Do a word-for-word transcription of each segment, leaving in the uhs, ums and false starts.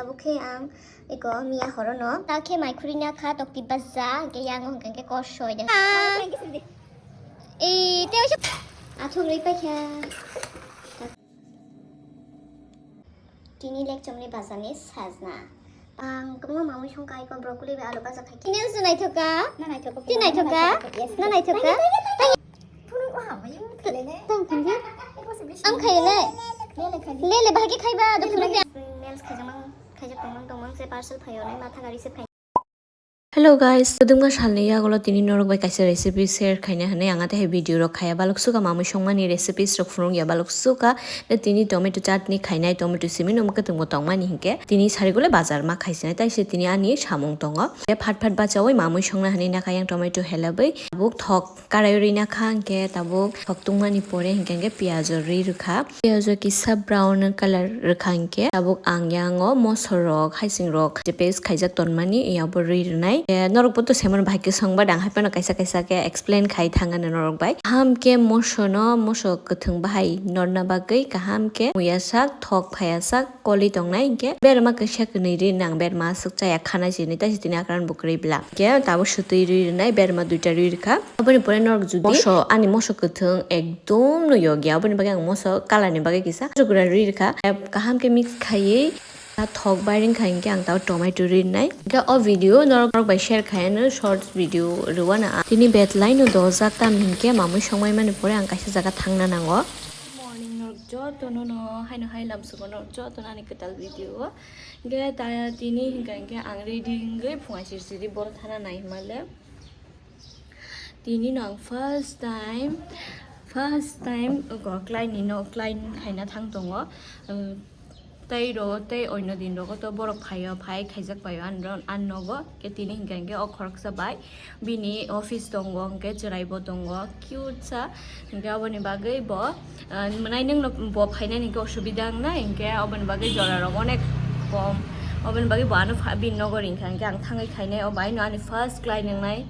Abo khe ang eko miya horono. Ta khe mai khurina kha tokti baza, hwnkhe yang hwnkhe khe kosoi de. Ah. Eh, tei oisa athuk rwi paikha. Tini lekchomni bazani sajna. Ang kwbangma mamui songkha, eko broccoli bai alu baja khai. Nails naithoka? Na naithoka. Ti naithoka? Yes. Na naithoka? Phunuk waham, ayung khele ne. Tang tang di. Eko se bisi. Ang khele ne. Lele khele. Lele bahagi khaiba, do phunuk de. Nails khaijak mang, khaijak tongmang tongmang se parcel phaio nai matha gari se phai. Hello guys, kwdwngma salni yagulo tini norok bai kaisa recipe share khaina hwnwi ang athe video rok khaya balok suka mamui songmani recipes rok phunukya balok suka. Tei tini tomato chutney khainai, tomato simi no mwkhwtwng bo tongmani hinkhe tini sarigule bazar ma khaisinai, taise tini ani samung tongo. Tei phat phat bachaui mamui songna hwnwi nakha yang tomato helabwi tabuk thok karai rwina kha hinkhe tabuk thok tungmani pore hinkhe hinkhe piyajo rwi rwkha. Piyajo kisa brown colour rwkha hinkhe tabuk ang yango moso rok, haising rok je paste khaijak tonmani, yabo rwi rwnai. Eh, norok bo to semano bahai khe song, but ang hai phano kaisa kaisa khe explain khai thangano norok bai. Kaham khe moso no, moso kwthwng bahai norna bagwi kaham khe muya sak, thok phaya sak, koli tongnai hinkhe berma kaisa kwnwi ri nang, berma aswk chaya khana chini, taisi tini akran bo kwrwi bla. Hinkhe tabuk swtwi rwi rwnai, berma duita rwi rwkha. Aboni pore norok jodi moso, ani moso kwthwng ekdom no yokya, aboni bagwi ang moso colour ni bagwi kisa chukra rwi rwkha. Kaham khe mix khaiwi thok bai ring kha hinkhe ang tabo tomato rwi rwnai. Hinkhe o video norok, norok bai share khai ano, short video rwna. Tini bet lai no dojak, tamni hinkhe mamui songmai mani pore ang kaisa jaga thangna nango. Morning norok jotono no, haino hai lamsugo norok jotono ani kwtal video o. Hinkhe ta tini hinkha hinkhe ang ready wngwi phungai siri siri boro thana nai hwnmale. Tini no ang first time, first time ogo clean ni no clean khaina thang tongo. Tei ro tei oino din rogo to borok phaio, phai khaijak paio an ro, an nogo. Khe tini hinkha hinkhe o khoroksa bai bini office tongo, hinkhe chwrai bo tongo, cute sa. Hinkhe aboni bagwi bo, ah, mwnai nwng no bo phainani hinkhe osubida wngnai, hinkhe aboni bagwi jora rok onek kom. Aboni bagwi bo ano pha-, bini nogo ringkha, hinkhe ang thangwi khainai, o bai no ani first clean wngnai.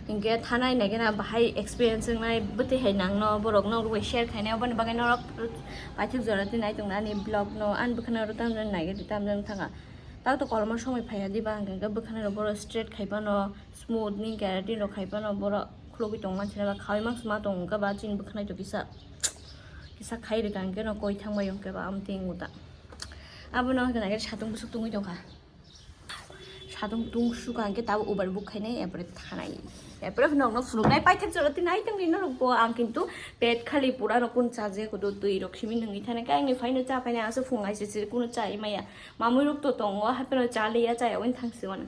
Hinkhe thanai naikhe na bahai experience wngnai, bwtwi hai nangno borok no rwui share khainai, oboni bagwi norok paithak jora twi nai tongna ani vlog no, ani bwkhano oro tamjani naigadi tamjani thanga. Tao to koloma somoi phaiya diba, hinkhe bwkhano rok borok straight khai phano, smooth ni keratin rok khai phano borok khulogwi tong mansi nai ba, khaui mangsi ma tong wngkha ba chini bwkhanai to kisa, kisa khai rwkha hinkhe no koi thang bai hinkhe ba amtwi wngo da. Abono hinkhe naikhe satung bwswk tungwi tongkha. Satung tung suka hinkhe tabuk ubar buk khainai, epore thanai. Epore nokno phunuknai paithak jora twi nai tongni norokbo, ang kintu pet khali pura no kun chaje kudu twi rok simi nungwi thanai khe, angni phaino cha phainai, ang se phung aisisi kunu cha imaya. Mamui rok to tongo, hapheno cha liya, cha yaui thangsi mano.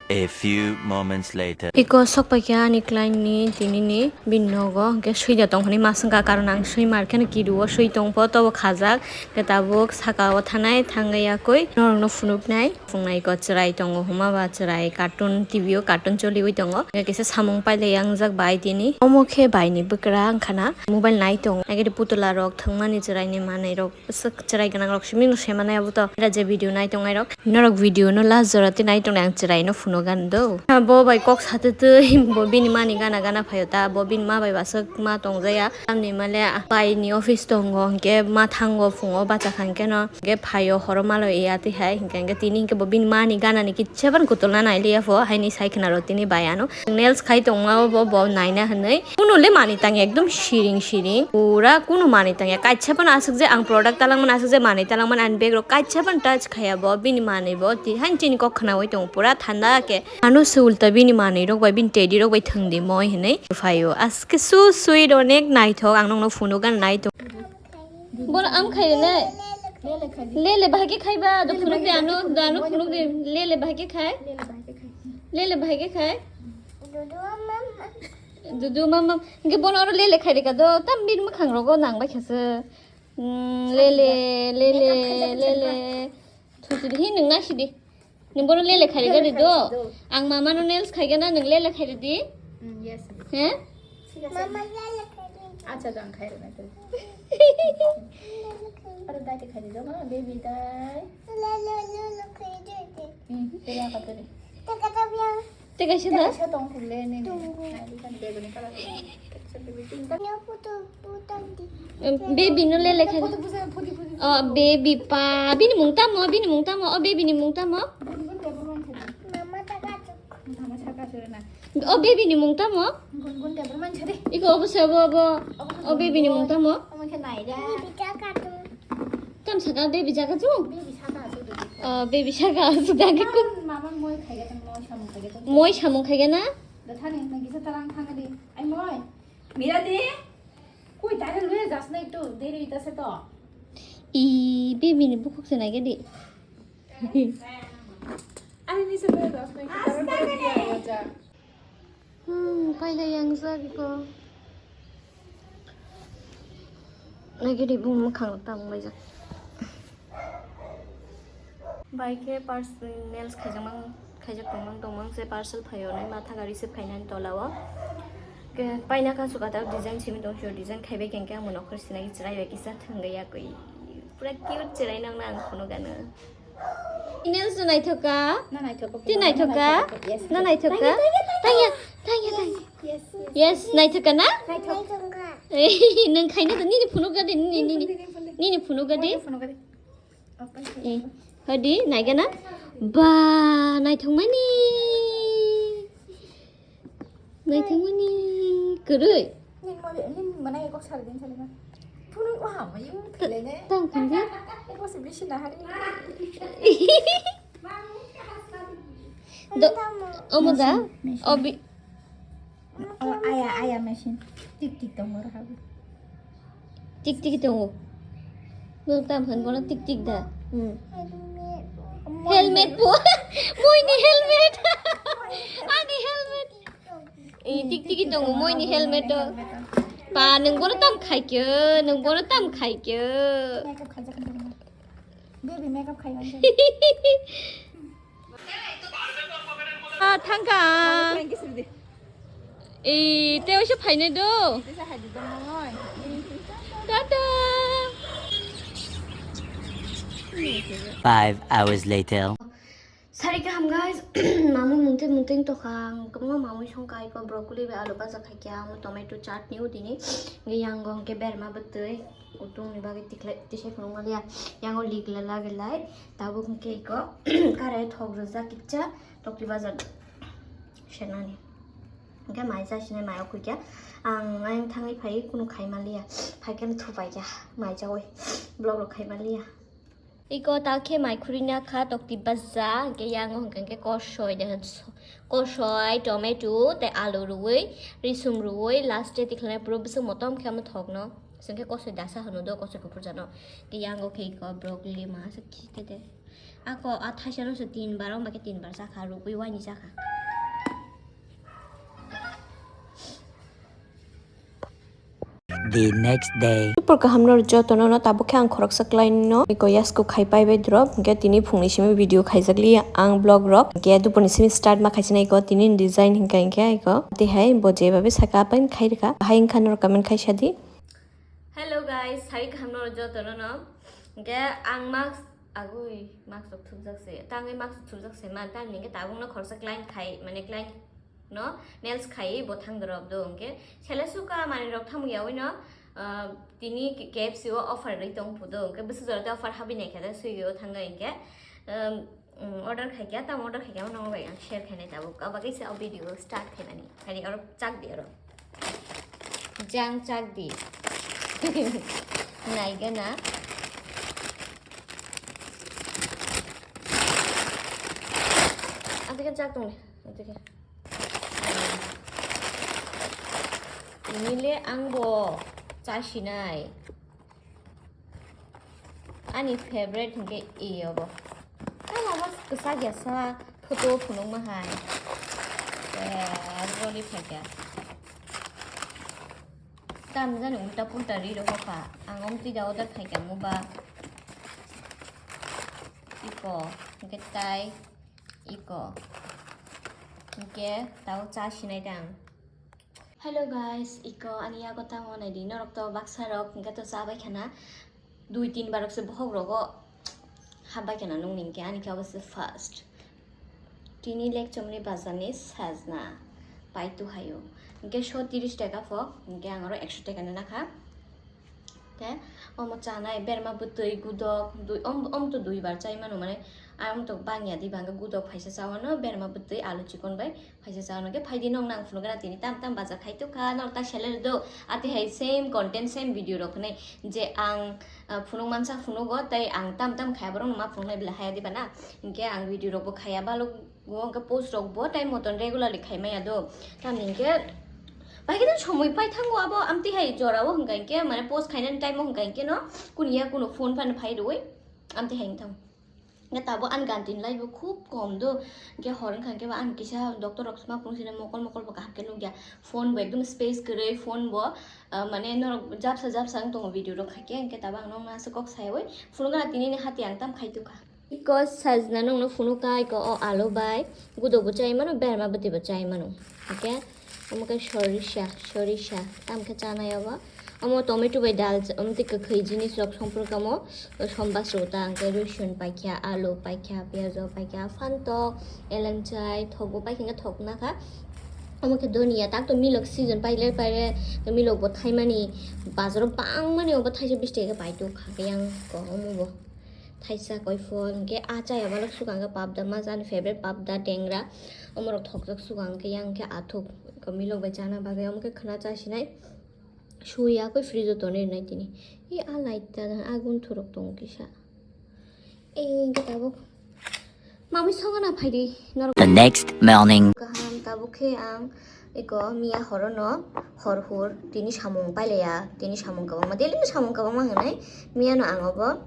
A few moments later. Iko sok paikha ani client ni tini ni bini nogo, hinkhe sui da tong hwnwi ma swngkha, karon ang sui mar kheno kidu o sui tong pho, tobo khajak. Khe tabuk saka o thanai thangwi yakui norokno phunuknai. Phungnai ko chwrai tongo, huma ba chwrai cartoon, T V o cartoon choliwi tongo. Kisa samung pailai yangjak bai tini. Omo khe bai ni bwkra wngkha na, mobile nai tongo. Agede putula rok thwngmani chwrai ni manwi rok, bwswk chwrai gwnang rok simi no se manai abo to. Era je video nai tongnai rok, norok video no last jora twi nai tongnai, ang chwrai no phunugan do. Bo bai kok satwi twi bo bini mani gana gana phaio ta, bo bini ma bai baswk ma tongjaya. Tamni male bai ni office tongo, hinkhe ma thango phungo bacha kha hinkhe no. Hinkhe phaio horo malo ya twi hai, hinkhe, hinkhe tini hinkhe bo bini mani ganani kisa phano kutulna nai liya pho, haini sai khna rw tini bai ano. Nails khai tongma bo, bo naina hwnwi. Kunu le mani tang ekdom siring siring. Pura kunu mani tang ya. Kaisa phano aswk je ang product talangmani, aswk je mani talangmani, ani bag rok kaisa phano touch khaya bo, bini mani bo. Ti han chini kok khnawi tongo pura thanda khe. Ano se ulta bini mani rok bai, bini teddy rok bai thwng di moi hwnwi phaio. Aske so sweet, onek naithok, ang nokno phunuk gan naithok. Bono am khai ne? Lele khai di. Lele bahai khe khai ba, do phunuk de ano, do ano phunuk de. Lele bahai khe khai. Lele bahai khe khai. Lele bahai khe khai. Dudu mama. Dudu mama. Hinkhe bono oro lele khai rika do, tam bini mwkhang rogo nang bai kha se. Mm, lele, lele, lele. Thusi di, hi nwng nasi di. Nwng bono lele khai rika di do. Ang mama no nails khai gana, nwng lele khai di. Mm, yes. He? Mama lele khai di. Acha, do ang khai rwna twi. Aro dai te khai di do, ma, baby dai. Lele, lele khai di. Mm, te ya ka twi. Te ka ta biang. Te kaisa da? Kaisa tong phunle ni. Tong. Ai, kan bag ni kala. Em, baby no lele khe. O baby pa, bini mung tamo, bini mung tamo, o baby ni mung tamo? O baby ni mung tamo? Iko obo se obo obo. O baby ni mung tamo? Tam saka baby jaga jung? O baby saka su dagi kum. Moi samung khaigana? Mira di. Koi tare lui jas na ektu deri ita se to. I baby ni bukhuk se nai gadi. Ani ni se lui jas na ektu tare lui ita se to. Hmm, paila yang sa ko. Nai gadi bung makhang tang mai jak. Bai khe pars-, nails khaijakmang, khaijak tongmang tongmang se parcel phaio nai ma thaga receive khainani tola o. Ke paina ka suka ta design simi tong sio design khaibai keng khe ang nokhor sinai chwrai bai kisa thangwi yakwi. Pura cute chwrai nang nang khunu gana. Nails no naithoka? Na naithoka. Ti naithoka? Yes. Na naithoka? Tanya, tanya, tanya. Yes, yes. Yes, naithoka na? Naithoka. Nung khaina to nini phunuk gadi, nini, nini. Nini phunuk gadi. Phunuk gadi. Eh, hadi, naigana? Ba, naithokmani. Naithokmani. Kwrwi. Nin mole, nin mana ekok sari din sari ma. Phunuk wah, ma yung thile ne. Tang khandi. Ekok se bisi nahari. Do, omo da? Machine, machine. Obi. Oh, aya, aya machine. Tik tik tongo oro habu. Tik tik tongo. Nwng tam hwn bono tik tik da. Hmm. Helmet bo. Moi ni helmet. Ani helmet. Eh, tik tik tongo moi ni helmet do. Pa nwng bono tam khaikyo, nwng bono tam khaikyo. Makeup khaijak baby makeup khaijak. Ah, thangka. Ei, tei oisa phainai do. Tata. Five hours later. Sari kaham guys, mamui mungtwi mungtwi tokha ang kwbangma mamui songkha iko broccoli bai alu baja khaikha amo tomato chutney o tini. Hwnkhe yango hwnkhe berma bwtwi kutung ni bagwi tikhlai tisai phunukma liya yango ligla lagilai. Tabuk hwnkhe iko karai thok rwjak kisa tokti bajar senani. Hwnkhe mai chasinai mai o khuikhe ang ayang thangwi phaiwi kunu khaima liya. Phaikhe thuphaikha mai chawi vlog rok khaima liya. Iko ta khe mai khurina kha tokti baja hwnkhe yango hwnkhe kosoi de kosoi tomato tei alu rwui risum rwui last e tikhlai puro bwswk motom khe omo thokno. Hwnkhe kosoi dasa hwno do kosoi kuphur jano. Hwnkhe yango khe iko broccoli ma se khite de. Ako a thaisa no se tin bar, wng bai khe tin bar chakha, rugwi waini chakha. The next day. Super kaham no joto no, no tabuk khe ang khoroksa klai no iko yasku khai pai bai drop, hwnkhe tini phungni simi video khaijak li ang vlog rok, hwnkhe dupor ni simi start ma khaisina iko tini design hwnkhe hwnkhe iko tei hai bo je babe saka pen khai rwkha, hai wngkha norok comment khai sadi. Hello guys, sari kaham no joto no, no hwnkhe ang mask Agui, mask rok thupjak se. Tangwi mask thupjak se man. Tamni hwnkhe tabukno khoroksa client khai, mane client no nails khai bo thang dorop do hwnkhe. Sele suka manwi rok thamwi yaui no, ah, tini K F C o offer rwi tong phu do hwnkhe. Bwswk jora tei offer habwi naikha da Swiggy o thangwi hwnkhe. Um, um, order khaikha, tamo order khaikha, mano bai ang share khainai tabuk. Abo kaisa o video start khainani. Hani oro chak di oro. Jang chak di. Naigana. Atike chak tong ni. Atike. Ini le ang bo chasinai. Ani favorite hwnkhe e obo. Tamo bo kwchak ya sa photo phunukma hai. Eh, roli phaikha. Tam jani ulta pulta ri rokha. Ang omtwi da order khaikha mo ba. Iko, hwnkhe tai, iko. Hwnkhe tao cha sinai tang. Hello guys, iko ani yago tamo naidi, norok to baksa rok hwnkhe to cha bai khana, dui tin barok se bohok rogo hap bai khana nung ni hwnkhe ani khe obo se first. Tini lek chomni bazar ni sajna pai tu hayo, Hwnkhe sho tiris taka pho, hwnkhe ang oro ekso taka ni nakha. Te omo chanai berma bwtwi gudok, dui, om, om to dui bar chai mano, mane, ah, om to bangya di bangkhe gudok phaisa chawano, berma bwtwi alu chikon bai phaisa chawano. Khe phaidi nong nang phunukna tini tam tam bajar khai tokha, nong ta seler do, ati hai same content, same video rok hinai je ang, ah, phunuk mansa phunugo, tei ang tam tam khaya borok no ma phunuknai bela haya diba na, hinkhe ang video rok bo khaya balok. Go hwnkhe post rok bo time moton regularly khai maya do. Tamni hwnkhe bai khe somoi pai thango abo amtwi hai jora o hwnkha hinkhe mane post khainani time o hwnkha hinkhe no kunu ya kunu phone phano phai rwui amtwi hai wngthang. Hwnkhe tabuk ani ganti ni life bo khub kom do. Hwnkhe hor wngkha hinkhe bo ani kisa doctor rok sma phunuk sina mokol mokol bo kaham khe nukya. Phone bo ekdom space kwrwi, phone bo, ah, mane norok japsa japsa wng tongo video rok khaikhe, hwnkhe tabuk ang nokno aswk kok sayui phunukna tini ni hati ang tam khai tukha. Iko sajna nongno phunukha, iko o alu bai gudok bo chai mano, berma bwtwi bo chai mano. Hwnkhe omo khe sorisa, sorisa, tamo khe chanai obo. Omo tomato bai dal, omo tei kwkhwi jinis rok songphuru kamo, sombas rwgo ta, hwnkhe rwsun paikha, alu paikha, piyaj paikha, phantok, elengchai, thok bo paikha, hwnkhe thok nakha. Omo khe donia, tak to milok season paile paile milok bo thaimani, bazaro bangmani obo thaisa bish taka khe pai tongkha, yang ko omo bo. Thaisa koi phol, hwnkhe a chaya balok sukha, hwnkhe papda, ma jani favorite papda, dengra, omorok thokjak sukha, hwnkhe yang khe athuk, milok bai chana bagwi, omo khe khwna chasinai, suya koi fridge o tonwi rwnai tini. E a light ta, a gunthurok tongo kisa. E hwnkhe tabuk mamui songana phaidi norok. The next morning. Kaham tabuk khe ang Eko miya horono hor hor tini samung pailaiya, tini samung kwbangma, daily no samung kwbangma hwnwi miyano ang obo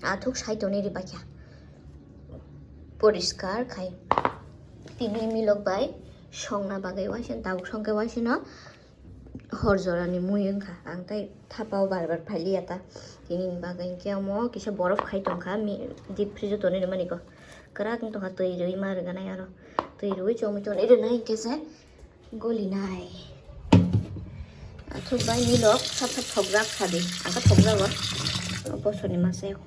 athuk sai tonwi ri paikha. Poriskar khai. Tini milok bai songna bagwi waisa, tabuk songkhe waisano hor jorani mui wngkha. Ang tai thapao bar bar phailiya ta. Tini bagwi hwnkhe omo kisa borof khai tongkha, mi-, deep freeze o tonwi rwmani ko. Kwrak wng tongkha, twi rwi ma rwganai aro. Twi rwi chomwi tonwi rwnai hwnkhe se. Golinai. Athuk bai milok sap sap thokjak sadi. Ang khe thokjago. Bosorni masa yakho.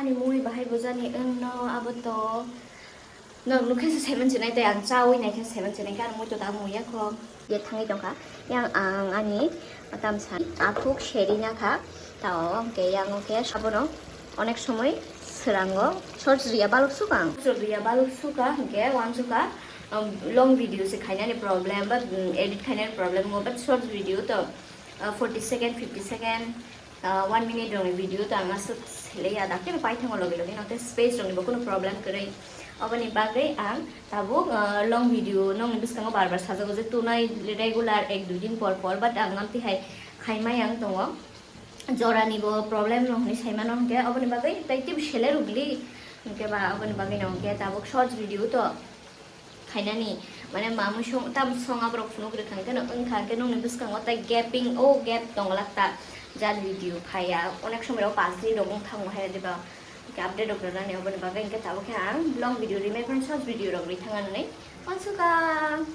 Ani mui bahai bujani wngno abo to. Norok nukhe se saiman chinai tei ang chawi naikhe saiman chinai khe ang muitu ta muya kho. Ye thangwi tongkha. Yang ang ani tamsa aphuk seri nakha. Tao hwnkhe yang hwnkhe sabono onek somoi swrango shorts riya balok sukha ang. Shorts riya balok sukha hwnkhe wansukha, um, long video se khainani problem ba, um, edit khainani problem ngo, but shorts video to, uh, forty second, fifty second, Ah, one minute rokni video to ang aswk selai ya, dakhe no paithango loge loge, nokte space rokni bo kuno problem kwrwi. Oboni bagwi ang tabuk, ah, long video nokni bwskango bar bar sajago je tunai regular ek dui din por por, but ang amtwi hai khaimai ang tongo. Jorani bo problem no hwnwi saimano hwnkhe, oboni bagwi tai teibo selai rwgli hwnkhe ba, oboni bagwi no hwnkhe tabuk shorts video to khainani, mane, mamui song, tam song aborok phunuk rwkha hwnkhe no wngkha, hwnkhe nokni bwskango tai gaping, o gap tonglak ta, jat video phaiya, onek somoi rok pass din rok wng thango hai diba, hwnkhe update rok rwnani, oboni bagwi hwnkhe tabuk khe ang long video rimai phano short video rok ri thang anani wansukha.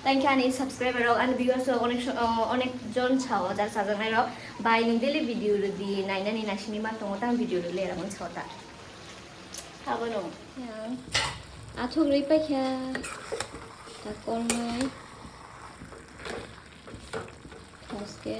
Thank you ani subscriber rok, ani viewers rok onek so-, o, onek jon sao, jar chajaknai rok bai nwng daily video rwdi, nainani naisingni ma tongo, tang video rwle rwmani sao ta. Abono. Yang. Athuk rwi paikha. Ta kolmai. Haske.